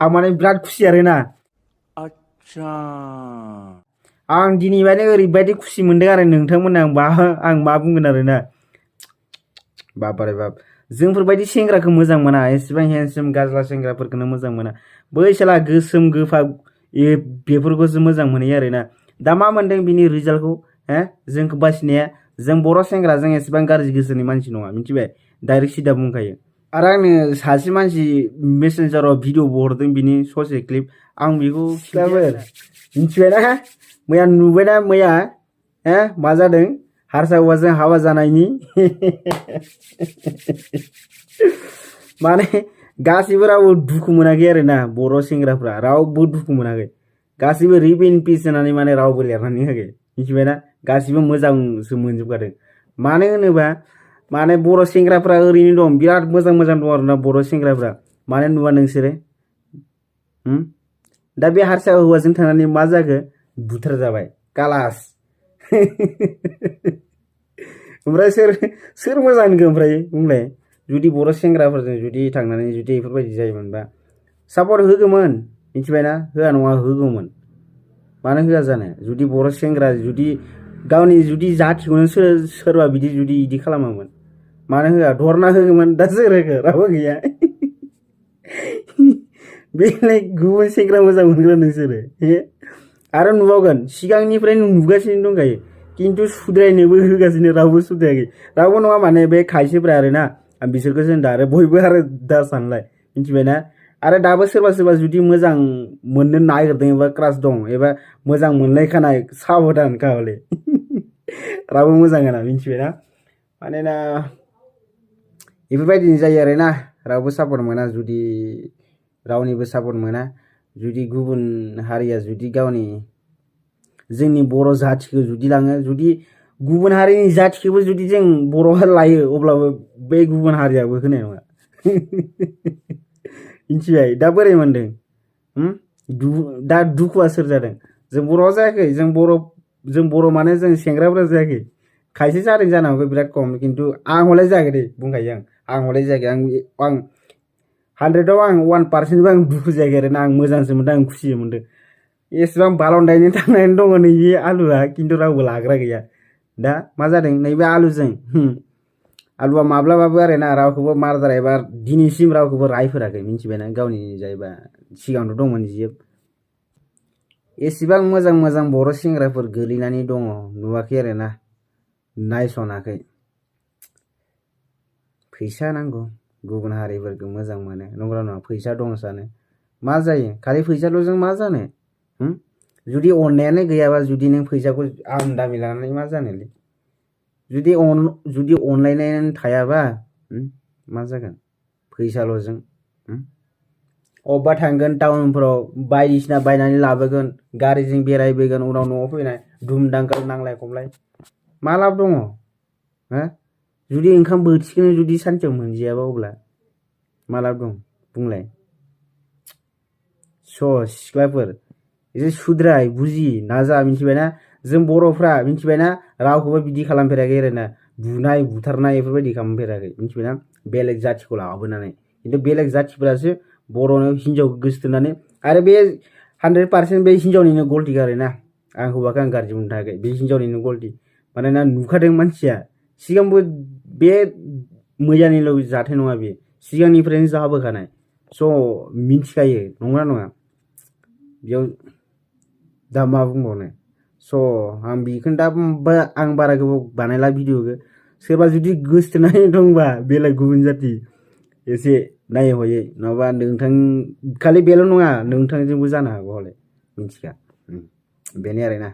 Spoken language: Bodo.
आं माने बिराद खुसि आरोना आं दिनैबानो ओरैबायदि खुसि मोनदों आरो नोंथांमोन आं मा बुंगोन आरोना बाबारे बाप जोंफोरबायदि सेंग्राखौ मोजां मोना एसेबां हेन्डसाम गाज्ला सेंग्राफोरखौनो मोजां मोना बै साला गोसोम गोफा बेफोरखौसो मोजां मोनहैयो आरोना दा मा मोनदों बिनि रिजाल्टखौ जोंखौ बासिनाया जों बर' सेंग्रा जों एसेबां गाज्रि गोसोनि मानसि नङा मिथिबाय डाइरेक्ट सिदा बुंखायो आरो आंनो सासे मानसि मेसेन्जाराव भिडिअ हरदों बिनि ससे क्लिप आं बेखौ सिख्लाफोर मिथिबायना मैया नुबायना मैया मा जादों हारसा हौवाजों हाबा जानायनि माने गासिबो रावबो दुखु मोनाखै आरोना बर' सेंग्राफ्रा रावबो दुखु मोनाखै गासिबो रिप इन पिस होनानै माने रावबो लिरनानै होयाखै मिथिबायना गासिबो मोजांसो मोनजोबखादों मानो होनोबा माने बर' सेंग्राफ्रा ओरैनो दं बिराद मोजां मोजां दं आरोना बर' सेंग्राफ्रा मानो नुवा नोंसोरो दा बे हारसा हौवाजों थांनानै मा जाखो बुथार जाबाय कालास ओमफ्राय सोर मोजां होनगोन ओमफ्राय बुंलाय जुदि बर' सेंग्राफोरजों जुदि थांनानै जुदि बेफोरबायदि जायोमोनबा सापर्ट होगौमोन मिथिबायना होआ नङा होगौमोन मानो होआ जानो जुदि बर' सेंग्रा जुदि गावनि जुदि जाथिखौनो सोरबा बिदि खालामोमोन मानो होआ धरना होगौमोन दा सोर होखो रावबो गैया बेलाय गुबुन सेंग्रा मोजां मोनग्रा नोंसोरो आरो नुबावगोन सिगांनिफ्रायनो नुगासिनो दंखायो किन्तु सुद्रायनोबो होगासिनो रावबो सुद्रायाखै रावबो नङा माने बे खायसेफ्रा आरोना आं बिसोरखौ जों दा आरो बयबो आरो दा सानलाय मिथिबायना आरो दाबो सोरबा जुदि मोजां मोननो नागिरदों एबा क्रास दं एबा मोजां मोनलायखानाय साबधान काहले रावबो मोजां होना मिथिबायना मानोना बेफोरबायदिनो जायो आरोना रावबो सापर्ट मोना जुदि रावनिबो सापर्ट मोना जुदि गुबुन हारिया जुदि गावनि जोंनि बर' जाथिखौ जुदि लाङो जुदि गुबुन हारिनि जाथिखौबो जुदि जों बर'आ लायो अब्लाबो बे गुबुन हारियाबो होनाय नङा मिथिबाय दा बोरै मोनदों दा दुखुआ सोर जादों जों बर'आ जायाखै जों बर' माने जों सेंग्राफोरा जायाखै खायसे जादों जानो हागौ बिराद खम किन्तु आं हले जायाखै दे बुंखायो आं हले जायाखै आं 100आव आं 1% आं दुखु जायाखै आरोना आं मोजांसो मोनदों आं खुसि मोनदों एसेबां बालनदायनो थांनानै दङ नैबे आलुआ किन्तु रावबो लाग्रा गैया दा मा जादों नैबे आलुजों आलुआ माब्लाबाबो आरोना रावखौबो मार्दार एबा दिनैसिम रावखौबो रायफोराखै मिथिबायना गावनि जायबा सिगांथ' दंमोन जिब एसेबां मोजां मोजां बर' सेंग्राफोर गोलैनानै दङ नुवाखै आरोना नायसनाखै फैसा नांगौ गुबुन हारिफोरखौ मोजां मोनो नंगौना नङा फैसा दं सानो मा जायो खालि फैसाल'जों मा जानो जुदि अननायानो गैयाबा जुदि नों फैसाखौ आम दामि लानानै मा जानोलै जुदि अनलायनायानो थायाबा मा जागोन फैसाल'जों अबेबा थांगोन टाउनफोराव बायदिसिना बायनानै लाबोगोन गारिजों बेरायबोगोन उनाव न'आव फैनाय दुम दांखाल नांलाय खमलाय मा लाब दङ जुदि ओंखाम बोथिखौनो जुदि सानसेयाव मोनजायाबा अब्ला मा लाब दं बुंलाय सिख्लाफोर एसे सुद्राय बुजि नाजा मिथिबायना जों बर'फ्रा मिथिबायना रावखौबो बिदि खालामफेराखै आरोना बुनाय बुथारनाय बेफोरबायदि खालामफेराखै मिथिबायना बेलेग जाथिखौ लाबोनानै खिन्थु बेलेग जाथिफोरासो बर'नो हिनजावखौ गोसोथोनानै आरो बे 100% बे हिनजावनिनो गलति आरोना आं हौवाखौ आं गाज्रि बुंनो थाखाय बे हिनजावनिनो गलति मानोना नुखादों मानसिया सिगांबो बे मैयानिल' जाथाय नङा बे सिगांनिफ्रायनो जाबोखानाय स' मिथिखायो नंगौना नङा बेयाव दा मा बुंबावनो स' आं बेखौनो दा आं बारा गोबाव बानायला भिडिअखौ सोरबा जुदि गोसोथोनानै दंबा बेलेग गुबुन जाति एसे नायै हयै नङाबा नोंथां खालि बेल' नङा नोंथांजोंबो जानो हागौ हले मिथिखा बेनो आरोना